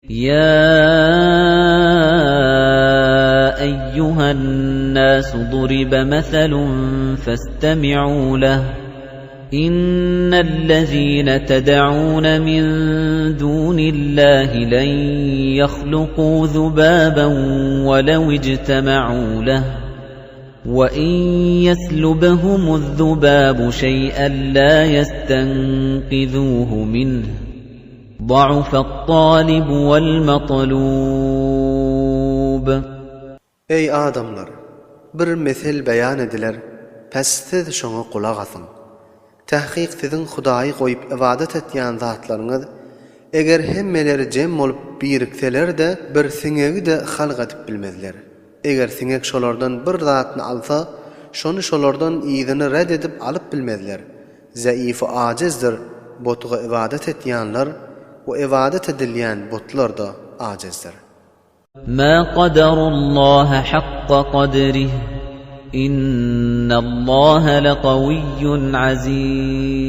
Ýa eýýuhen-nasu duribe meselun festemi'u leh, Innellezine ted'une min dunillahi len ýahluku zubaben welew ijtema'u leh, we in ýeslubhumuz-zubabu şeý'en la ýestenkizuhu minh. Da'ufet-talibu wal-matlub. Eý, adamlar! Bir mesel beýan ediler, päs siz şoňa gulak asyň. Tahkyk siziň Hudaýy goýup ybadat etýän zatlaryňyz, eger hemmeleri jem bolup birikseler-de, bir siňegi-de halk edip bilmezler. Eger siňek şolardan bir zatny alsa, şony şolardan yzyny red edip alyp bilmezler. Zaif-u ajizdir, butga ybadat etýänler we ybadat edilýän butlar-da ajizdir. Ma kadarullaha hakka kadrih, innallaha lekawiyyun aziz.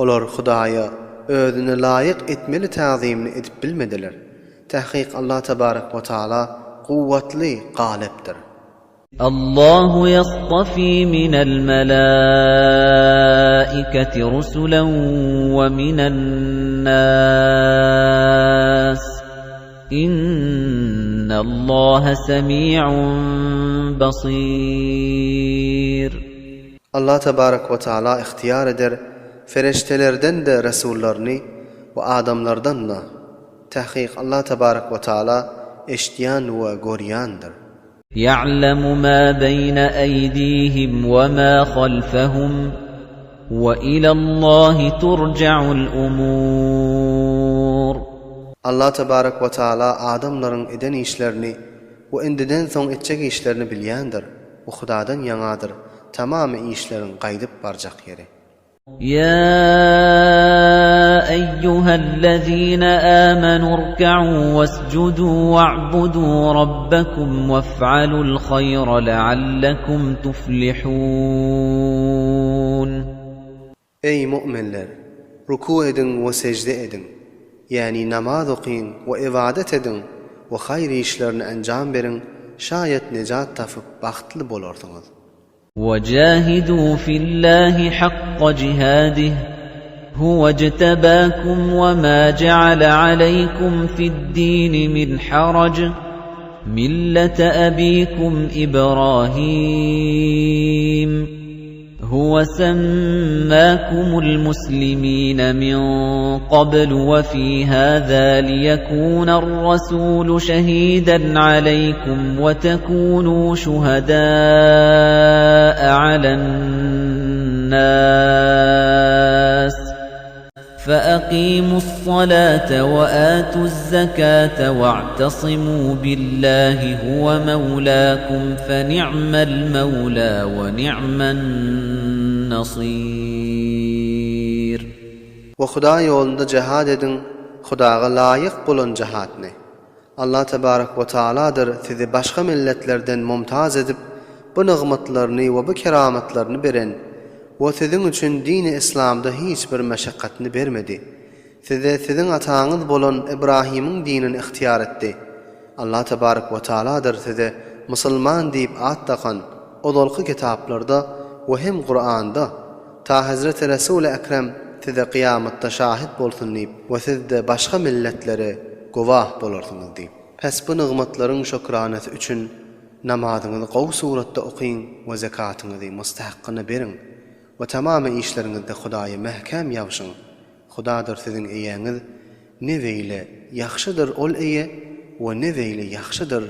Olar Hudaýa Özüne laýyk etmeli tagzymyny edip bilmediler. Tahkyk Allah tebarek we taala kuwwatly, galypdyr. Allahu ýastafi minel melaiketi rusulen we minen nas. Innallaha semi'un basir. Allah tebarek we taala ygtyýar eder fereştelerden-de resullaryny we adamlardan-da. Tahkyk Allah tebarek we taala eşidýän we görýändir. Ýa'lemu ma beýne eýdihim we ma halfehum we ilallahi turja'ul umur. Allah tebarek we taala adamlaryň eden işlerini we indiden soň etjek işlerini bilýändir we Hudadan ýaňadyr tamamy işleriň gaýdyp barjak ýeri. Ýa eýýuhellezine âmenû rkeû wesjudû we'budû rabbekum wef'alul haýra leallekum tuflihûn. Eý, mu'minler! Ruku ediň we sejde ediň, ýäni namaz okyň we ybadat ediň we haýyr işlerini enjam beriň, şaýat nejat tapyp bagtly bolarsyňyz. وَجَاهِدُوا فِي اللَّهِ حَقَّ جِهَادِهِ هُوَ اجْتَبَاكُمْ وَمَا جَعَلَ عَلَيْكُمْ فِي الدِّينِ مِنْ حَرَجٍ مِلَّةَ أَبِيكُمْ إِبْرَاهِيمَ هُوَ سَمَّاكُمُ الْمُسْلِمِينَ مِن قَبْلُ وَفِي هَٰذَا لِيَكُونَ الرَّسُولُ شَهِيدًا عَلَيْكُمْ وَتَكُونُوا شُهَدَاءَ عَلَى النَّاسِ فَأَقِيمُوا الصَّلَاةَ وَآتُوا الزَّكَاةَ وَاعْتَصِمُوا بِاللَّهِ هُوَ مَوْلَاكُمْ فَنِعْمَ الْمَوْلَى وَنِعْمَ النَّصِيرُ. We Hudaý ýolunda jihad ediň, Hudaga laýyk bolan jihadny. Allah tebarek we taaladyr sizi başga milletlerden mumtaz edip bu nygmatlaryny we bu keramatlaryny beren we siziň üçin dini yslamda hiç bir meşakgatny bermedi. Size siziň ataňyz bolan Ybrahymyň dinini ygtyýar etdi. Allah tebarek we taaladyr size musulman diýip at dakan ozalky kitaplarda we hem Kuranda Ta Hezreti Resuly Ekrem size kyýamatda şahit bolsun diýip we siz-de başga milletlere gowah bolarsyňyz diýip. Pes bu nygmatlaryň şükranasy üçin namazyňyzy gowy suratda okyň we zekatyňyzy mustahakkyna beriň we tamamy işleriňizde Hudaýa mäkäm ýabşyň. Hudadyr siziň eýäňiz, ne beýle ýagşydyr ol eýe we ne beýle ýagşydyr.